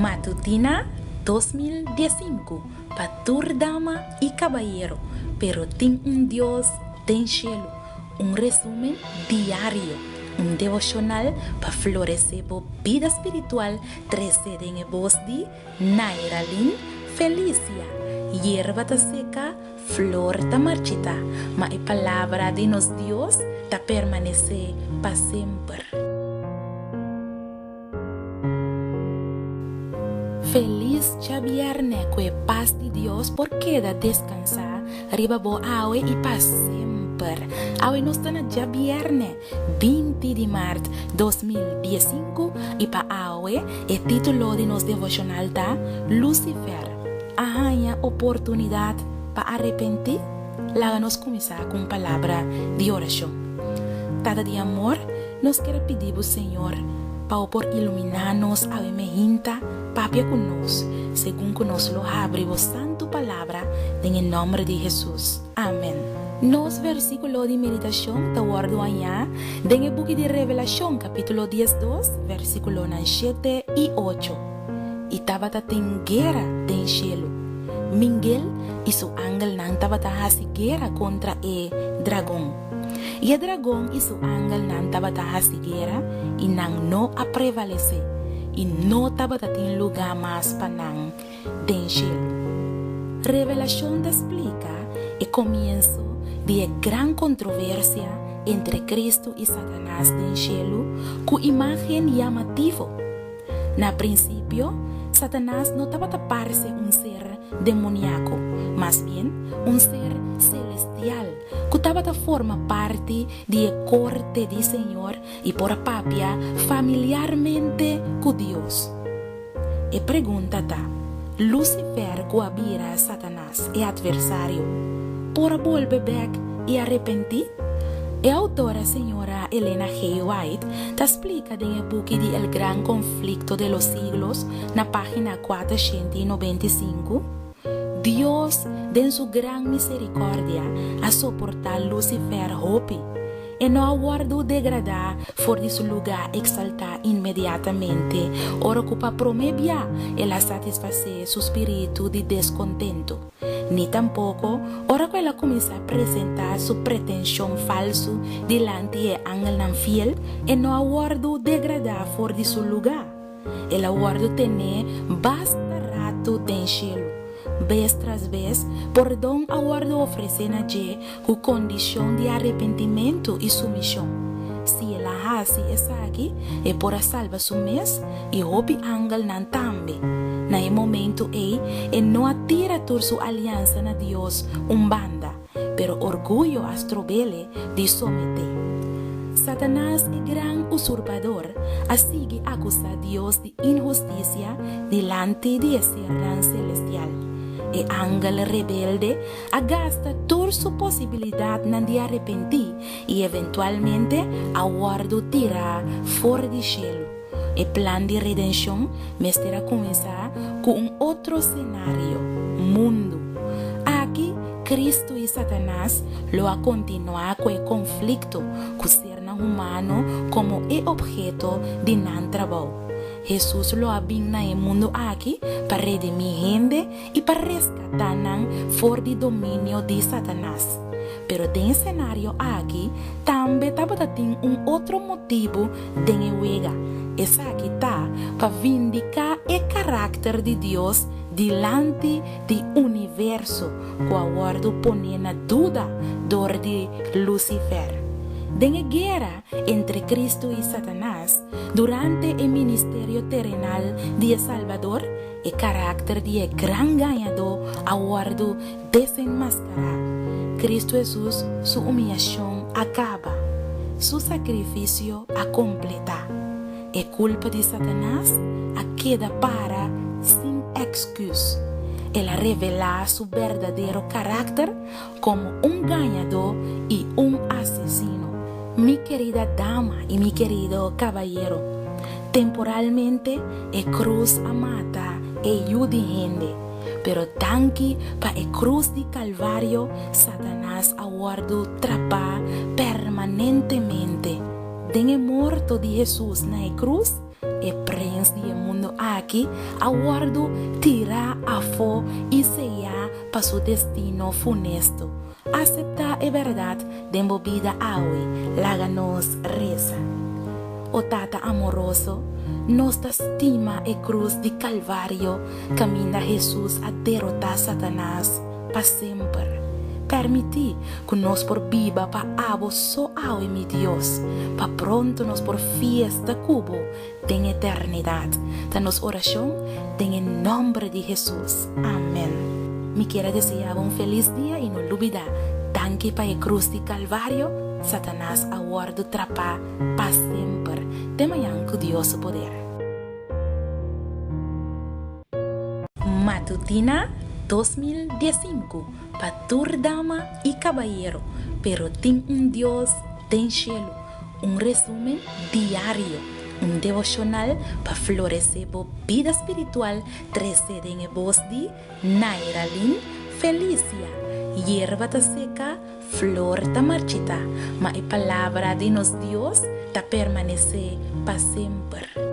Matutina 2015 pa tur dama i kabayero, pero tin un Dios den shelu. Un resumen diario, un devoshonal pa floresé bo bida spiritual trese den e bos di Nairalyn Felicia. Yerba ta seka, flor ta marchitá, ma e palabra di nos Dios ta permanesé pa semper. Felis djabièrnè ku e pas di Dios por keda deskansá riba bo awe i pa semper. Awe nos ta na djabièrnè, 20 di mart 2015, i pa awe e título di nos devoshonal ta, Lucifer a haña oportunidat pa arepentí? Laga nos kuminsá ku un palabra di orashon. Tata di amor, nos kier a pidi bo, Señor, pa bo por iluminá nos awe meinta, papia ku nos, segun ku nos lo habri bo santu palabra, den e nòmber di Hesus. Amèn. Nos versíkulo di meditashon ta wòrdu hañá den e buki di Revelashon, kapítulo 12, versíkulonan shete i ocho. I tabata tin guera den shelu. Mingel i su angelnan tabata hasi guera kontra e dragon. I e dragon i su angelnan tabata hasi guera i nan no a prevalesé, i no tabata tin lugá mas pa nan den shelu. Revelashon ta splika e komienso di e gran kontroversia entre Kristu i Satanas den shelu ku imágen yamativo. Na prinsipio, Satanas no tabata parse un ser demoniako, mas bien, un ser selestial ku tabata forma parti di e korte di Señor i por a papia familiarmente ku Dios. E pregunta ta, Lucifer ku a bira Satanas, e atversario, por a bolbe bèk i arepentí? E outora señora Elena G. White ta splika den e buki di El Gran Conflicto de los Siglos na página 495, Dios den su gran miserikòrdia a soportá Lucifer hopi. E no a wòrdu degradá for di su lugá eksaltá inmediatamente ora ku pa promé bia el a satisfasé su spiritu di deskontentu, ni tampoko ora ku el a kuminsá presentá su pretenshon falsu dilanti e angelnan fiel, e no a wòrdu degradá for di su lugá. El a wòrdu tené basta ratu den shelu. Bes tras bes, pordon a wòrdu ofresé na dje ku kondishon di arepentimentu i sumishon. Si el a hasi esaki, e por a salba su mes i hopi angelnan tambe. Na e momentu ei, e no a tira tur su aliansa na Dios un banda, pero orguyo a strob'ele di someté. Satanas, e gran usurpador, a sigui akusá Dios di inhustisia dilanti di e sernan selestial. E angel rebelde a gasta tur su posibilidatnan di arepentí i eventualmente a wòrdu tirá for di shelu. E plan di redenshon mester a kuminsá ku un otro senario, mundu. Aki, Kristu i Satanas lo a kontinuá ku e konflikto ku sernan humano komo e opheto di nan trabou. Hesus lo a bin na e mundu aki pa redimí hende i pa reskatá nan for di dominio di Satanas. Pero den e senario aki tambe tabata tin un otro motibu den e wega, esaki ta pa vindiká e karakter di Dios dilanti di universo ku a wòrdu poné na duda dor di Lucifer. Den e guera entre Kristu i Satanas durante e ministerio terenal di e Salbador, e karakter di e gran gañadó a wòrdu desenmaskará. Kristu Hesus su umiyashon a kaba. Su sakrifisio a kompletá. E kulpa di Satanas a keda para sin èksküs. El a revelá su berdadero karakter komo un gañadó i un asesino. Mi kerida dama i mi kerido kabayero, temporalmente e krus a mata e Yu di hende, pero danki pa e krus di Kalvario Satanas a wòrdu trapá permanentemente. Den e morto di Hesus na e krus, E prens di e mundu aki a wòrdu tirá afó i seyá pa su destino funesto. Aseptá e bèrdat den bo bida awe, laga nos resa. O Tata amoroso, nos ta stima e krus di Kalvario kaminda Hesus a derotá Satanas pa semper. Permití ku nos por biba pa abo so awe, mi Dios, pa pronto nos por fiesta ku bo den eternidat. Ta nos orashon den e nòmber di Hesus. Amèn. Mi kier a deseá bo un felis dia i no lubidá, danki pa e krus di Kalvario, Satanas a wòrdu trapá pa semper. Te mañan ku Dios su poder. Matutina 2015 pa tur dama i kabayero, pero tin un Dios den shelu. Un resumen diario, un devoshonal pa floresé bo bida spiritual trese den e bos di Nairalyn Felicia. Yerba ta seka, flor ta marchitá, ma e palabra di nos Dios ta permanesé pa semper.